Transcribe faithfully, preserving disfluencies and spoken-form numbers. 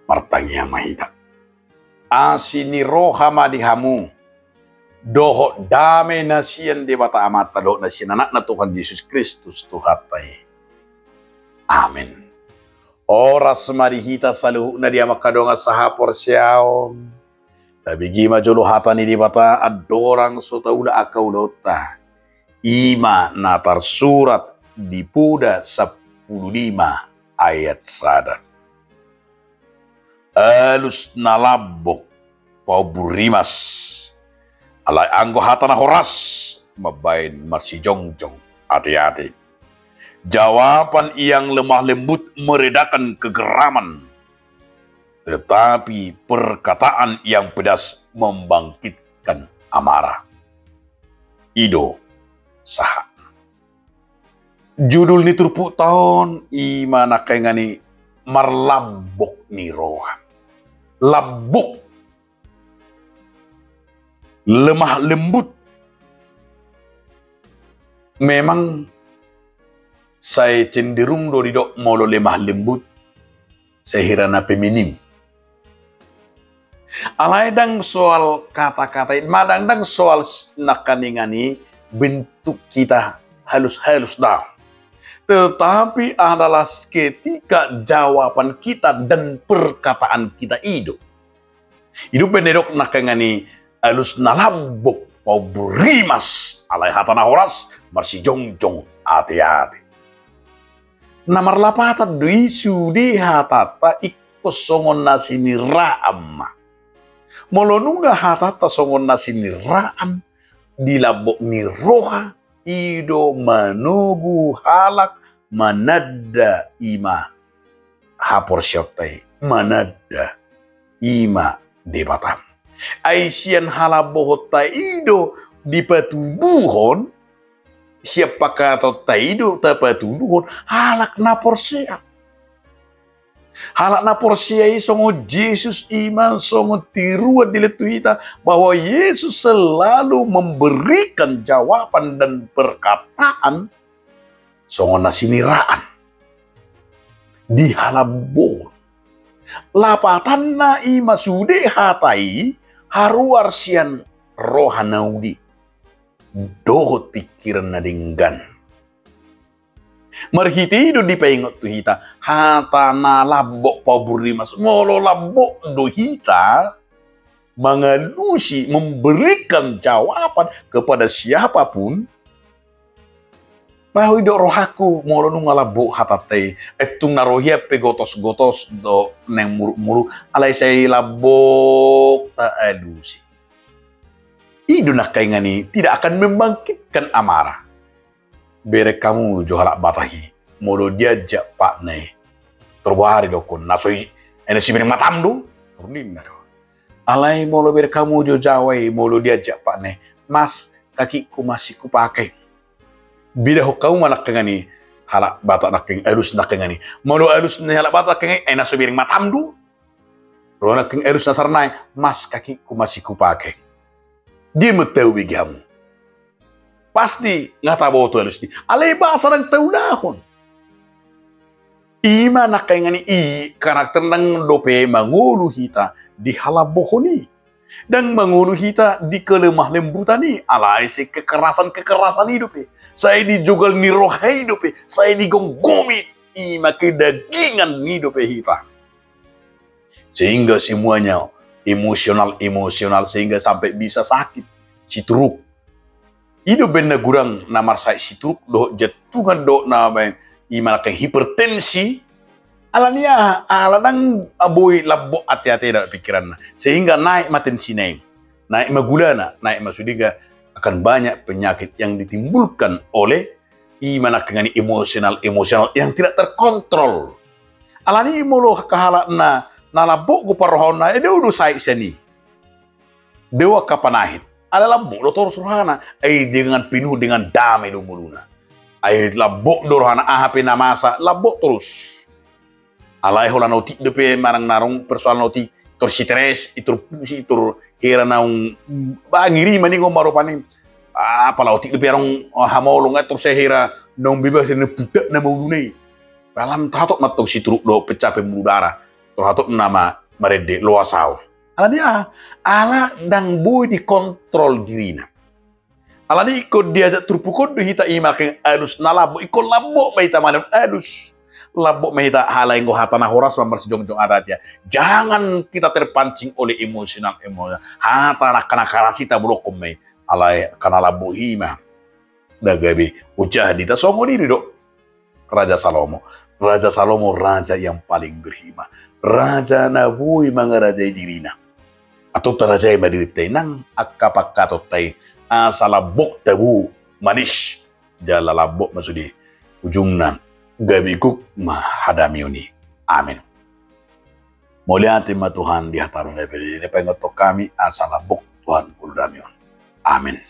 Martangiang ma hita. Asi ni roha ma di hamu dohot dame na sian Debata Amanta dohot na sian Anakna Tuhan Jesus Kristus Tuhanta i. Amen. Horas ma di hita saluhutna di amang hamu dongan sahaporseaon. Tabege ma jolo hata ni Debata andorang so taula angka ulaonta. I ma na tarsurat di Poda sampulu lima ayat sada. Alus na lambok paubur rimas, alai anggo hata na horas mambahen marsijongjong ateate. Jawaban yang lemah lembut meredakan kegeraman, tetapi perkataan yang pedas membangkitkan amarah. I do sahat. Judul ni turpukta on i ma nangkaningan i marlambok ni roha. Lambok. Lemah lembut. Memang sai cenderung do didok molo lemah lembut sai hira na feminim. Alai ndang soal kata-kata i, manang ndang soal s-, nangkaningan i bentuk kita halus-halus, daong. Tetapi adalah ketika jawaban kita dan perkataan kita i do. I do umbahen didok nangkaningan i alus na lambok paubur rimas, alai hata na horas marsijongjong ateate. Na marlapatan do i, sude hatanta ingkon songon na siniraan ma. Molo nunga hatanta songon na siniraan di lambok ni roha, i do manogu halak mananda i ma haporseaonta i, mananda i ma Debata. Ai sian halambohonta i do dipatuduhon, sian pangkataionta i do tapatuduhon halak na porsea. Halak na porsea i songon Jesus i ma songon tiruan dilehon tu hita, bahwa Yesus selalu memberikan jawaban dan perkataan songon na siniraan di halambohon. Lapatanna i ma sude hata i haruar sian roha na uli dohot pingkiran na denggan. Marhite i do dipaingot tu hita hata na lambok paubur rimas. Molo lambok do hita mangalusi, memberikan jawaban kepada siapapun, bahu i do rohangku molo nunga lambok hatanta i. Ai tung na ro hian pe gotos-gotos do naeng muruk-muruk, alai sai lambok taalusi. I do nangkaningan i tidak akan membangkitkan amarah. Bereng hamu jo halak Batak i, molo diajak patna i, torbar i dohonon, na so i, ai na so ibereng matam do, torus ninna do. Alai molo bereng hamu jo Jawa i, molo diajak patna i, mas, kakiku masih kupakai. Bedahon hamu ma nangkaningan i halak Batak nangkaningan i, alus nangkaningan i. Molo alus ni halak Batak nangkaningan i, ai na so ibereng matam do. Ro nangkin alus na sernai, mas, kakiku masih kupakai. Dia ma tau bege hamu. Pasti nga taboto alus ni. Alai bahasa ndang taulahon. I ma nangkaningan i karakter ndang dope mangolu hita di halambohon i. Ndang mangolu hita di kelemah lembutan i. Alai sai kekerasan-kekerasan i dope. Sai di jogal ni roha i dope. Sai digomgomi i ma kedagingan i dope hita. Sehingga semuanya emosional-emosional, sehingga sampai bisa sakit stroke. I do umbahen na godang na marsahit stroke dohot jantungan dohot na baen i ma nangkin hipertensi. Ala ni aha? Ala ndang boi lambok ateatena, pingkiranna. Sehingga naik ma tensina i. Naik ma gulana, naik ma sude, akan banyak penyakit yang ditimbulkan oleh i ma nangkaningan i emosional-emosional yang tidak terkontrol. Ala ni i molo angka halak na, na lambok do parrohaonna, ai dao do sahit sian i. Dao angka panahit. Alai lambok do torus rohana. Ai dengan penuh dengan damai do ngoluna. Ai lambok do rohana, aha pe na masa, lambok torus. Alai holan otik dope manang na adong persoalan otik, tor stres, i tor pusing, i tor hera naung, ba, ngiri ma ninna on ma rupani. Apala otik dope adong, ah, hamolong, eh, tor sai hera naung bebas na putak nama uluna i. Ba lam tarhatop ma tong stroke dohot pecah pembuluh darah. Roha tokna ma marende, loas au. Alani aha? Ala ndang boi dikontrol dirina. Alani ingkon diajak turpuk on do hita i, mangke alus na lambok, ingkon lambok ma hita manang alus. Lambok ma hita, alai anggo hata na horas ma marsijongjong hata, atia. Jangan kita terpancing oleh emosional, emosional. Hata na angka na karas i tabolongkon ma i. Alai angka na lambok i ma na gabe hujah di hita. Songon i do Raja Salomo. Raja Salomo raja yang paling berhikmat. Raja na boi mangarajai dirina. Antong tarajai ma dirinta i nang angka pangkatanta i, asa lambok tabo, manis, jala lambok ma sude ujungna, gabe gok ma hadamion i. Amen. Mauliate ma Tuhan di hataM na pinarade, paingothon hami asa lambok, Tuhan, ngolu nami on. Amen.